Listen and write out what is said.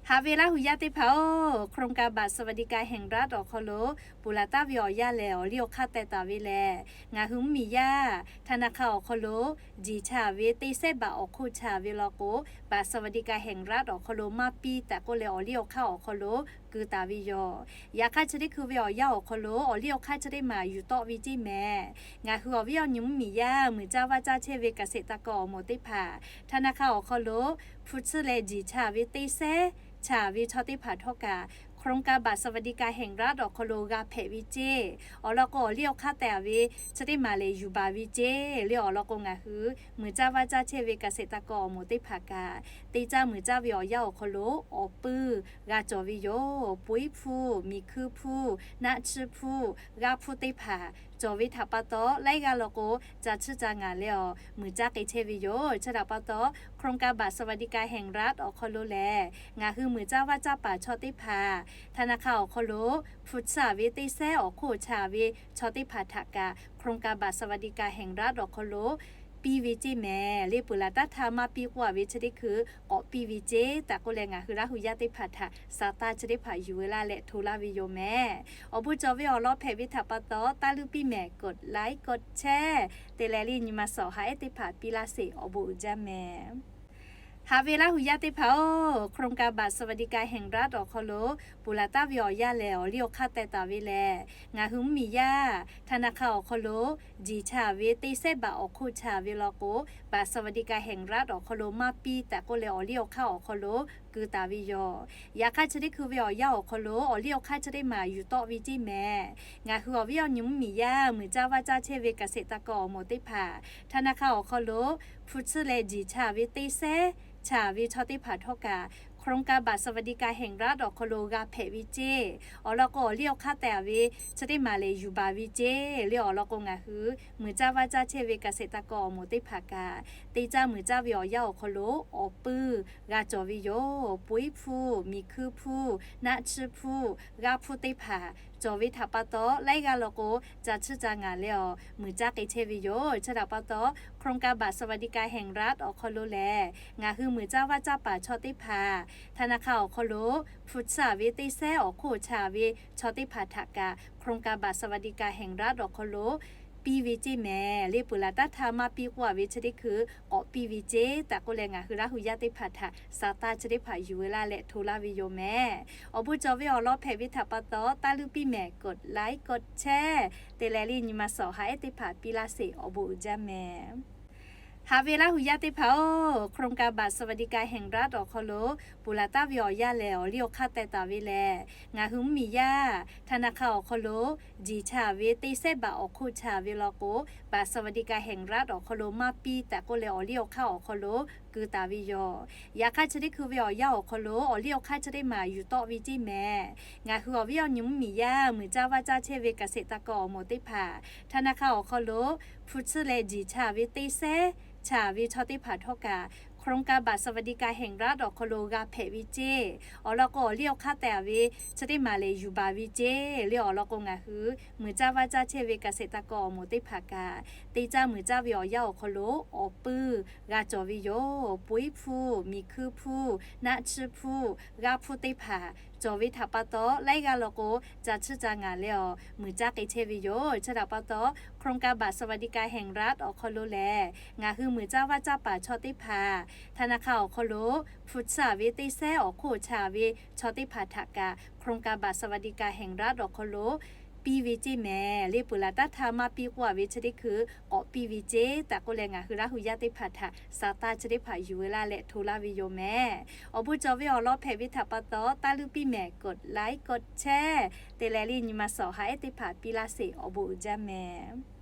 Haꞈ ve Laˇ huˍ yaˇ teˇ hpaˍ-oˬ, โครงการบัตรสวัสดิการแห่งรัฐ awˬ hk'aw lo ponˬ laˬ taˍ ve awˬ yanˇ lehˬ, awˬ liˇ awˬ hk'aˇ teh taˍ ve lehˬ, ngaˬ hui mvuhˇmiˬ yaˇ ธนาคาร awˬ hk'aw lo jiˬ chaˇ ve teˇ sehˉ baꞈ awˬ hk'oˆ chaˇ ve law k'o, บัตรสวัสดิการแห่งรัฐ awˬ hk'aw lo maˇ piˇ tehꞈ k'oˆ leh, awˬ liˇ awˬ hk'aˇ awˬ hk'aw lo keu taˍ ve yoˬ. Yaꞈ hk'aˇ, chi teˇ hkui ve awˬ yanˇ awˬ hk'aw lo awˬ liˇ awˬ hk'aˇ chi teˇ maˬ yuˬ tawˆ ve ceˇ mehˍ. Ngaˬ hui awˬ viˉ awˬ nyi mvuhˇmiˬ yaˇ muiˬ caˇ vaˇ caˇ chehˇ ve เกษตรกร awˬ moˍ teˇ hpaˍ, ธนาคาร awˬ hk'aw lo hpu tsuhˇ leh jiˬ chaˇ ve teˇ sehˉ chaˇ ve chaw teˇ hpaˍ htawˇ kaꞈ, โครงการบัตรสวัสดิการแห่งรัฐ awˬ hk'aw lo g'a hpehꞈ ve ceˇ. Awˬ lawn k'o, awˬ liˇ awˬ hk'aˇ teh ve chi teˇ maˬ lehˬ yuˬ baˬ ve ceˇ. Leh awˬ lawn k'o, ngaˬ hui muiˬ caˇ vaˇ caˇ chehˇ ve เกษตรกร awˬ moˍ teˇ hpaˍ kaꞈ, teˇ caˇ muiˬ caˇ ve awˬ yanˇ awˬ hk'aw lo awˬ puiˇ g'a cawˬ ve yoˬ. Poiˉ hpuˇ, miˬ hkuiˇ hpuˇ, naˆ tsuhˇ hpuˇ, g'aˇ hpuˇ teˇ hpaˍ cawˬ ve htaꞈ pa taw, laiˉ g'aˇ law k'o, ca tsuhˇ ca ngaˬ leh awˬ muiˬ caˇ k'e chehˇ ve yoˬ. Chi htaꞈ pa taw, โครงการบัตรสวัสดิการแห่งรัฐ awˬ hk'aw lo lehˬ, ngaˬ hui muiˬ caˇ vaˇ caˇ paˍ chaw teˇ hpaˍ, ธนาคาร awˬ hk'aw lo hpu tsuhˇ ve teˇ sehˉ awˬ hk'oˆ chaˇ ve chaw teˇ hpaˍ htaꞈ kaꞈ, โครงการบัตรสวัสดิการแห่งรัฐ awˬ hk'aw lo piˇ ve ceˇ mehˍ. Leh ponˬ laˬ taˉ htaˇ maˇ piˇ k'oˆ a ve chi teˇ hkui k'awꞈ piˇ ve ceˇ tehꞈ k'oˆ leh, ngaˬ hui Laˇ huˍ yaˇ teˇ hpaˍ htaꞈ sa taˇ chi teˇ hpaˍ yuˬ ve laˇ leh hto laˇ ve yoˬ mehˍ. Awˬ bon cawˬ ve awˬ lawn hpehꞈ ve htaꞈ pa taw, taˇ luˇ piˇ mehˍ, กดไลค์ กดแชร์ te leh leh nyi ma sawˍ ha ehˉ teˇ hpaˍ piˇ laˇ sheˍ, awˬ bon uiˍ jaˇ mehˍ. Haꞈ ve Laˇ huˍ yaˇ teˇ hpaˍ-oˬ, โครงการบัตรสวัสดิการแห่งรัฐ awˬ hk'aw lo ponˬ laˬ taˍ ve awˬ yanˇ lehˬ, awˬ liˇ awˬ hk'aˇ teh taˍ ve lehˬ, ngaˬ hui mvuhˇmiˬ yaˇ ธนาคาร awˬ hk'aw lo jiˬ chaˇ ve teˇ sehˉ baꞈ awˬ hk'oˆ chaˇ ve law k'o, บัตรสวัสดิการแห่งรัฐ awˬ hk'aw lo maˇ piˇ tehꞈ k'oˆ leh, awˬ liˇ awˬ hk'aˇ awˬ hk'aw lo keu taˍ ve yoˬ. Yaꞈ hk'aˇ, chi teˇ hkui ve awˬ yanˇ awˬ hk'aw lo awˬ liˇ awˬ hk'aˇ chi teˇ maˬ yuˬ tawˆ ve ceˇ mehˍ. Ngaˬ hui awˬ viˉ awˬ nyi mvuhˇmiˬ yaˇ muiˬ caˇ vaˇ caˇ chehˇ ve เกษตรกร awˬ moˍ teˇ hpaˍ, ธนาคาร awˬ hk'aw lo hpu tsuhˇ leh jiˬ chaˇ ve teˇ sehˉ chaˇ ve chaw teˇ hpaˍ htawˇ kaꞈ, โครงการบัตรสวัสดิการแห่งรัฐ awˬ hk'aw lo g'a hpehꞈ ve ceˇ. Awˬ lawn k'o, awˬ liˇ awˬ hk'aˇ teh ve chi teˇ maˬ lehˬ yuˬ baˬ ve ceˇ. Leh awˬ lawn k'o, ngaˬ hui muiˬ caˇ vaˇ caˇ chehˇ ve เกษตรกร awˬ moˍ teˇ hpaˍ kaꞈ, teˇ caˇ muiˬ caˇ ve awˬ yanˇ awˬ hk'aw lo awˬ puiˇ g'a cawˬ ve yoˬ. Poiˉ hpuˇ, miˬ hkuiˇ hpuˇ, naˆ tsuhˇ hpuˇ, g'aˇ hpuˇ teˇ hpaˍ cawˬ ve htaꞈ pa taw, laiˉ g'aˇ law k'o, ca tsuhˇ ca ngaˬ leh awˬ muiˬ caˇ k'e chehˇ ve yoˬ. Chi htaꞈ pa taw, โครงการบัตรสวัสดิการแห่งรัฐ awˬ hk'aw lo lehˬ, ngaˬ hui muiˬ caˇ vaˇ caˇ paˍ chaw teˇ hpaˍ, ธนาคาร awˬ hk'aw lo hpu tsuhˇ ve teˇ sehˉ awˬ hk'oˆ chaˇ ve chaw teˇ hpaˍ htaꞈ kaꞈ, โครงการบัตรสวัสดิการแห่งรัฐ awˬ hk'aw lo piˇ ve ceˇ mehˍ. Leh ponˬ laˬ taˉ htaˇ maˇ piˇ k'oˆ a ve chi teˇ hkui k'awꞈ piˇ ve ceˇ tehꞈ k'oˆ leh, ngaˬ hui Laˇ huˍ yaˇ teˇ hpaˍ htaꞈ sa taˇ chi teˇ hpaˍ yuˬ ve laˇ leh hto laˇ ve yoˬ mehˍ. Awˬ bon cawˬ ve awˬ lawn hpehꞈ ve htaꞈ pa taw, taˇ luˇ piˇ mehˍ, กดไลค์ กดแชร์ te leh leh nyi ma sawˍ ha ehˉ teˇ hpaˍ piˇ laˇ sheˍ, awˬ bon uiˍ jaˇ mehˍ. Haꞈ ve Laˇ huˍ yaˇ teˇ hpaˍ-oˬ, โครงการบัตรสวัสดิการแห่งรัฐ awˬ hk'aw lo ponˬ laˬ taˍ ve awˬ yanˇ lehˬ, awˬ liˇ awˬ hk'aˇ teh taˍ ve lehˬ, ngaˬ hui mvuhˇmiˬ yaˇ ธนาคาร awˬ hk'aw lo jiˬ chaˇ ve teˇ sehˉ baꞈ awˬ hk'oˆ chaˇ ve law k'o, บัตรสวัสดิการแห่งรัฐ awˬ hk'aw lo maˇ piˇ tehꞈ k'oˆ leh, awˬ liˇ awˬ hk'aˇ awˬ hk'aw lo keu taˍ ve yoˬ. Yaꞈ hk'aˇ, chi teˇ hkui ve awˬ yanˇ awˬ hk'aw lo awˬ liˇ awˬ hk'aˇ chi teˇ maˬ yuˬ tawˆ ve ceˇ mehˍ. Ngaˬ hui awˬ viˉ awˬ nyi mvuhˇmiˬ yaˇ muiˬ caˇ vaˇ caˇ chehˇ ve เกษตรกร awˬ moˍ teˇ hpaˍ, ธนาคาร awˬ hk'aw lo hpu tsuhˇ leh jiˬ chaˇ ve teˇ sehˉ chaˇ ve chaw teˇ hpaˍ htawˇ kaꞈ, โครงการบัตรสวัสดิการแห่งรัฐ awˬ hk'aw lo g'a hpehꞈ ve ceˇ. Awˬ lawn k'o, awˬ liˇ awˬ hk'aˇ teh ve chi teˇ maˬ lehˬ yuˬ baˬ ve ceˇ. Leh awˬ lawn k'o, ngaˬ hui muiˬ caˇ vaˇ caˇ chehˇ ve เกษตรกร awˬ moˍ teˇ hpaˍ kaꞈ, teˇ caˇ muiˬ caˇ ve awˬ yanˇ awˬ hk'aw lo awˬ puiˇ g'a cawˬ ve yoˬ. Poiˉ hpuˇ, miˬ hkuiˇ hpuˇ, naˆ tsuhˇ hpuˇ, g'aˇ hpuˇ teˇ hpaˍ cawˬ ve htaꞈ pa taw, laiˉ g'aˇ law k'o, ca tsuhˇ ca ngaˬ leh awˬ muiˬ caˇ k'e chehˇ ve yoˬ. Chi htaꞈ pa taw, โครงการบัตรสวัสดิการแห่งรัฐ awˬ hk'aw lo lehˬ, ngaˬ hui muiˬ caˇ vaˇ caˇ paˍ chaw teˇ hpaˍ, ธนาคาร awˬ hk'aw lo hpu tsuhˇ ve teˇ sehˉ awˬ hk'oˆ chaˇ ve chaw teˇ hpaˍ htaꞈ kaꞈ, โครงการบัตรสวัสดิการแห่งรัฐ awˬ hk'aw lo piˇ ve ceˇ mehˍ. Leh ponˬ laˬ taˉ htaˇ maˇ piˇ k'oˆ a ve chi teˇ hkui k'awꞈ piˇ ve ceˇ tehꞈ k'oˆ leh, ngaˬ hui Laˇ huˍ yaˇ teˇ hpaˍ htaꞈ sa taˇ chi teˇ hpaˍ yuˬ ve laˇ leh hto laˇ ve yoˬ mehˍ. Awˬ bon cawˬ ve awˬ lawn hpehꞈ ve htaꞈ pa taw, taˇ luˇ piˇ mehˍ, กดไลค์ กดแชร์ te leh leh nyi ma sawˍ ha ehˉ teˇ hpaˍ piˇ laˇ sheˍ, awˬ bon uiˍ jaˇ mehˍ.